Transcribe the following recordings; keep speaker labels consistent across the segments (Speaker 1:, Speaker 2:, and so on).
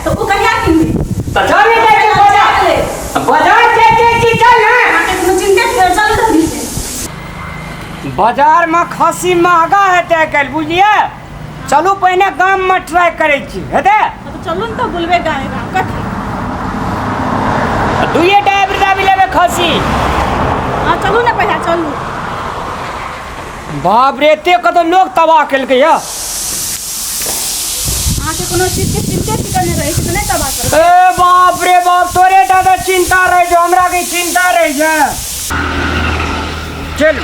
Speaker 1: तऽ ओ कहिया किनबै?
Speaker 2: तऽ चल ने जाइ छियै बाजार। बाजार जाइ जाइ छी, चल ने।
Speaker 1: अहाँके कोनो चिन्ते फिकर, चलू जल्दी से।
Speaker 2: बाजार में खस्सी महगा हेतै आइ काल्हि, बुझलियै? चलू पहिने गाम में ट्राई करै छी, हेतै?
Speaker 1: हँ तऽ चलू ने तऽ बुलबै गाँव गाँव कथी।
Speaker 2: दुइए टा आबि दाबी लेबै खस्सी।
Speaker 1: हँ चलू ने पहिला चलू।
Speaker 2: बाप रे, एते कतौ लोग तबाह केलकै या।
Speaker 1: अहाँके कोनो चीजके चिन्ते फिकर नहि रहै छै तऽ नहि तबाह करबै।
Speaker 2: ए बाप रे बाप, तोरे टा तऽ चिन्ता रहै छौ, हमरा के चिन्ता रहै छै? चलू।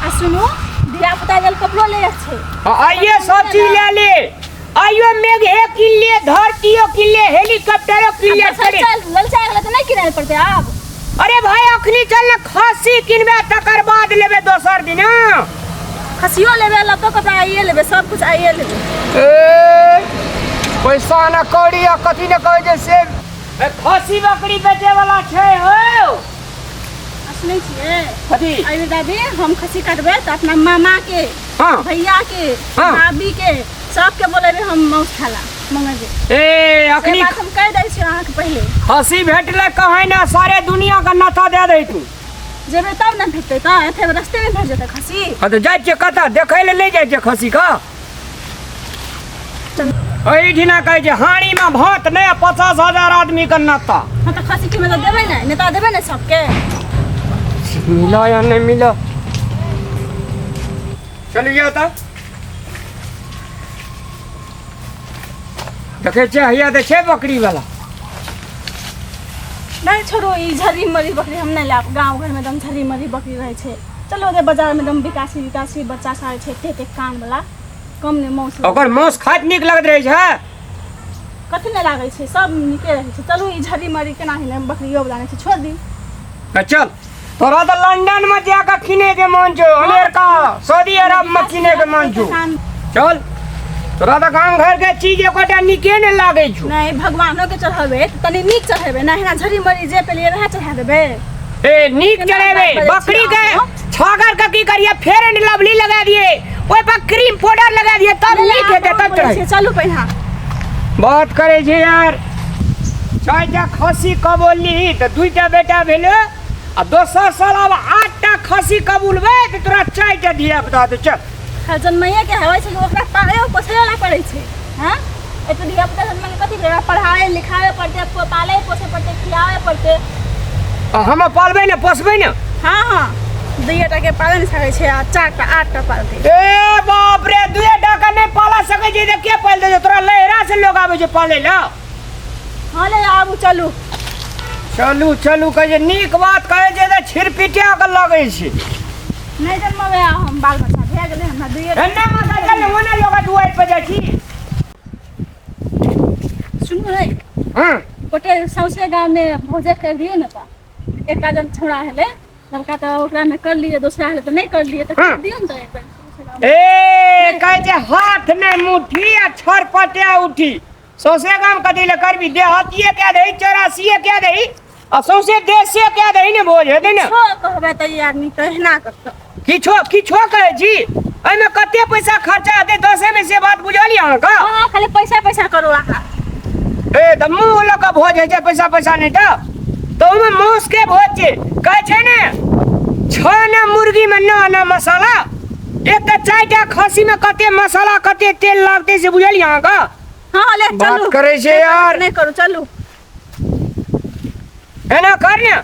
Speaker 1: आ सुनू, धिया पुता लेल कपड़ो ले छै।
Speaker 2: हाँ, आइए सब चीज ले ले, आइयो मेघ हे किन ले, धरतियो किन ले, हेलीकॉप्टरो किन ले।
Speaker 1: चल
Speaker 2: चल
Speaker 1: ललचा गेलै तऽ नहि किनै पड़तै आब।
Speaker 2: अरे भाई, अखनी चल ने, खस्सी किनबे तकर बाद लेबे दोसर दिन।
Speaker 1: खसियो लेबे, लत्तो कपड़ा आइए लेबे, सब कुछ आइए लेबे।
Speaker 2: ए पैसा ना कौड़ी आ कथी ने कहै छै से। ए, खस्सी बकरी बेचे वाला छै हो।
Speaker 1: आ सुनै छियै?
Speaker 2: कथी?
Speaker 1: अरे दादी, हम खस्सी काटबै तऽ अपना मामा के, भैया के, भाभी के, सबके बोलेबै, हम मांस खाला मंगेबै।
Speaker 2: ए अखनी
Speaker 1: से बात हम कहि दै छी अहाँके पहिले।
Speaker 2: खस्सी भेटलै कहै ना, सारे दुनिया के नाता दे दै तू।
Speaker 1: जेबै तब ने भेटतै, तऽ एते रस्ते मे भेट जेतै खस्सी?
Speaker 2: हाँ तऽ जाइ छियै कतऽ? देखै लए नहि जाइ छियै खस्सी का? एहिठिना कहै छै हाड़ीमे भात नहि आ 50,000 आदमीके नाता।
Speaker 1: हाँ तऽ खस्सी के मतलब देबै ने, नेता देबै ने सबके।
Speaker 2: मिला या नहि मिला? चलिए तऽ देखै छियै, हैया तऽ छै बकरी वाला।
Speaker 1: नहि छोड़ू, ई झरी मरी बकरी हम नहि लाब। गाँव घरमे एकदम झरी मरी बकरी रहै छै। चलो ओते बाजारमे एकदम विकासी विकासी बच्चा सब छै, एते एते कान वाला, कम नहि मौस।
Speaker 2: ओकर मांस खाइत नीक लगैत रहै छै।
Speaker 1: कथी नहि लागै छै, सब नीके रहै छै। चलू, ई झरी मरी केना हेलै बकरियो वाला नहि छै, छोड़ दी।
Speaker 2: तऽ चल, तोरा तऽ लंडन में जाके किने के मन छौ, अमेरिका सऊदी अरब में किने के मन छौ। चल, तोरा तऽ गाँव घर के चीज एकोटा नीके नहि लागै छौ।
Speaker 1: नहि, भगवानो के चढ़ेबै तऽ तनी नीक चढ़ेबै, नहि एना झरी मरी जे पेलियै वएह चढ़ा देबै।
Speaker 2: ए नीक
Speaker 1: केना
Speaker 2: चढ़ेबै
Speaker 1: बात बजै
Speaker 2: बकरी
Speaker 1: छी
Speaker 2: के
Speaker 1: अहाँ?
Speaker 2: छागर के की करिए, फेर एंड लवली लगा दिए, ओहि पर क्रीम पाउडर लगा दिए, तब
Speaker 1: नहि,
Speaker 2: नीक
Speaker 1: अहाँ
Speaker 2: हेतै,
Speaker 1: बहुत
Speaker 2: तब
Speaker 1: बोलै
Speaker 2: चढ़ै।
Speaker 1: छियै, चलू पहिने।
Speaker 2: बात करै छी यार, चारिटा खस्सी कबूलली तऽ दुईटा बेटा भेलै आ दोसर साल आब 8टा खस्सी कबूलबै तऽ तोरा 4टा धिया पुता हेतौ। चल।
Speaker 1: खाली जन्मैए के होइ छै कि ओकरा पाले पोसै ला पड़ै छै? हँ, एते धिया पुता जन्म के कथी करबै? पढ़ाए लिखाए पड़तै, पाले पोसे पड़तै, खियावे पड़तै।
Speaker 2: आ हम पालबै ने, पोसबै ने।
Speaker 1: हँ हँ, दुइए टा के पाले नहि सकै छै आ 4टा 8टा पालतै।
Speaker 2: ए बाप रे, दुए टा के नहि पाला सकै छै तऽ के पालि दै छै? तोरा लहरा से लोग आबै छै पालै लए।
Speaker 1: हँ ले आबू, चलू।
Speaker 2: चलू चलू कहै छै, नीक बात कहै छै तऽ छिरपिटिया के लगै छै।
Speaker 1: नहि जन्मबै आ हम, बाल बच्चा भए गेलै हमरा दुइए।
Speaker 2: एन्ने माता चल ने, ओने लोग दुआरि पर जाइ छी।
Speaker 1: सुनू रे।
Speaker 2: हँ।
Speaker 1: गोटे सौंसे गाँवमे भोजे कर दियै ने, तऽ एकटा जन छौड़ा हेलै लड़का तऽ ओकरामे कर लियै, दोसरा हेलै तऽ नहि कर लियै, तऽ कर दियौ ने तऽ एक बेर सौंसे गाँवमे।
Speaker 2: ए कहै छै हाथ ने मुट्ठी आ छरपटिया उठी। सौंसे गाम कथी ले करबी? देहातिये कए दही, चौरासिये कए दही आ सौंसे देशे कए दही ने, भोज हेतै ने।
Speaker 1: किछो कहबै तऽ ई आदमी तऽ एहिना करतौ।
Speaker 2: किछो किछो कहै छी? एहिमे कते पैसा खर्चा हेतै दसे में, से बात बुझल यऽ अहाँके?
Speaker 1: हँ, खाली पैसा पैसा करू अहाँ।
Speaker 2: ए तऽ मुँह लऽ कऽ भोज होइ छै, पैसा पैसा नहि तऽ ओहिमे मांस के भोज छै। कहै छै ने, 6 आना मुर्गी में 9 आना मसाला। एक तऽ 4टा खस्सी में कते मसाला कते तेल लागतै से बुझल यऽ अहाँके?
Speaker 1: हँ ले
Speaker 2: बात
Speaker 1: चलू।
Speaker 2: करै छै यार।
Speaker 1: नहि करू, चलू।
Speaker 2: एना कर ने,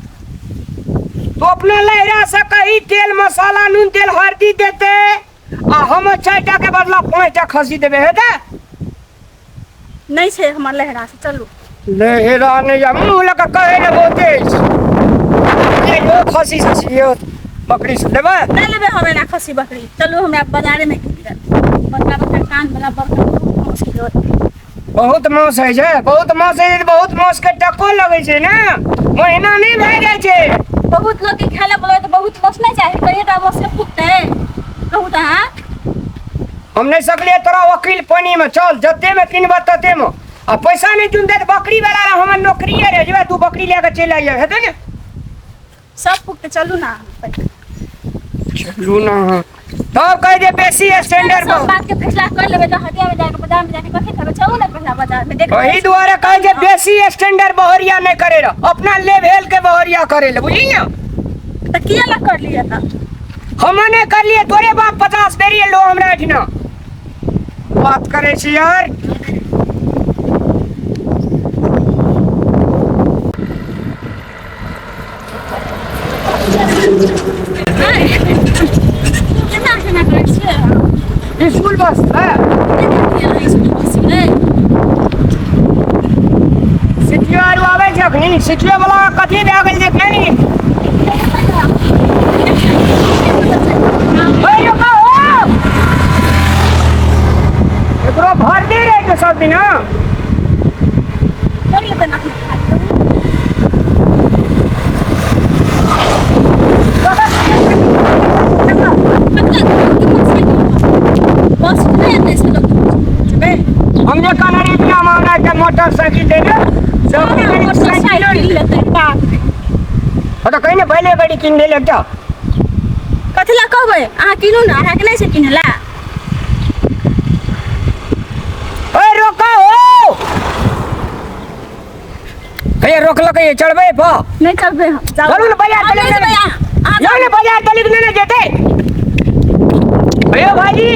Speaker 2: तू अपना लहरा से कही तेल मसाला नून तेल हल्दी देते आ हम 4टा के बदला 5टा खस्सी देबे, हेतै?
Speaker 1: नहि छै हमर लहरा से, चलू।
Speaker 2: लहरा नहि जा, मुँह लऽ कऽ कहै ने बहुते अछि। ये खस्सी सस्सी यो बकरी सब लेबै?
Speaker 1: नहि लेबै हम एना खस्सी बकरी। चलू, हमरा बाजारे में कीन देब बड़का बड़का कान वाला, बड़का बहुत मांस के होत।
Speaker 2: बहुत मांस होइ छै, बहुत मांस होइ छै, बहुत मांस के टको लगै छै ने, महीना नहि भए जाइ छै।
Speaker 1: बहुत लोग के खाय ला बोलबै तऽ बहुत मांस नहि चाही, कहिए टा मांस के फुकतै, कहू तऽ अहाँ।
Speaker 2: हम नहि सकलियै तोरा वकील पानी में। चल, जते में किनबह तते में आ पैसा नहि चुनते तऽ बकरी वाला रह हमर नौकरिए रह जेबै। तू बकरी लए कऽ चलि आइए, हेतै ने?
Speaker 1: सब फुकतै, चलू ना।
Speaker 2: चलू ना। तब कहे जे बेसी स्टैंडर्ड
Speaker 1: सब बात के फैसला कर लेबै तऽ हटिया में जाके बाजार में जाके कथी करबै चलू ने पहला बाजार में देख
Speaker 2: वही दुआरे कहे जे बेसी स्टैंडर्ड बहरिया नहीं करे रह अपना लेवल के बहरिया करे ले बुझली ना
Speaker 1: तऽ किया ला कर लियै तऽ
Speaker 2: हम नहीं कर लिए तोरे बाप 50 बेरी लो हमरा एठिना बात करे छी यार।
Speaker 1: केना केना करै छियै?
Speaker 2: स्कूल बस है।
Speaker 1: केना
Speaker 2: सिटियो आर आबै छै अखनी सिटियो वाला कथी भए गेल जे कनी ओए रुको ओ एकरो भर दे रहे छै सब दिन हाँ? हम जे कहने रही बिना मामला के मोटरसाइकिल दे दे सब
Speaker 1: मोटरसाइकिल लेतै बाप रे।
Speaker 2: हाँ तो कहीं ने पहले गाड़ी किन ले एकटा।
Speaker 1: कथी लए कहबै अहाँ किनू ने अहाँके नहि छै किनै लए।
Speaker 2: ओए रोको ओ कहिया रोकलक ये चढ़बै पर
Speaker 1: नहि चढ़बै हम जाउ।
Speaker 2: चलू ने बाजार
Speaker 1: हम
Speaker 2: चलू
Speaker 1: नहि
Speaker 2: ने।
Speaker 1: जेबै अहाँ अहाँ
Speaker 2: जाओ ने बाजार तलिक ने जेतै। अयो भाईजी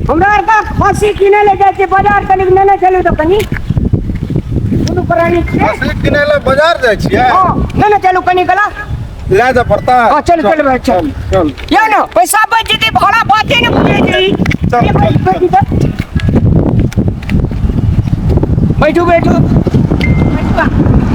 Speaker 2: हमरा आर का खस्सी किने ले जाइ छियै बाजार तलिक ने चलू तऽ कनी दुनू प्राणी छियै।
Speaker 3: खस्सी किनै लए बाजार जाइ छियै?
Speaker 2: हाँ ने ने चलू कनी कला
Speaker 3: लए जा पड़ता।
Speaker 2: हाँ, चलू, चलू भाई, चल।
Speaker 3: चल
Speaker 2: या ना पैसा बच जेतै भाड़ा बाते ने बुझै छै ई।
Speaker 3: चल,
Speaker 2: ये
Speaker 3: चल,
Speaker 2: बैठू तऽ। बैठू बैठू।
Speaker 1: बैठू।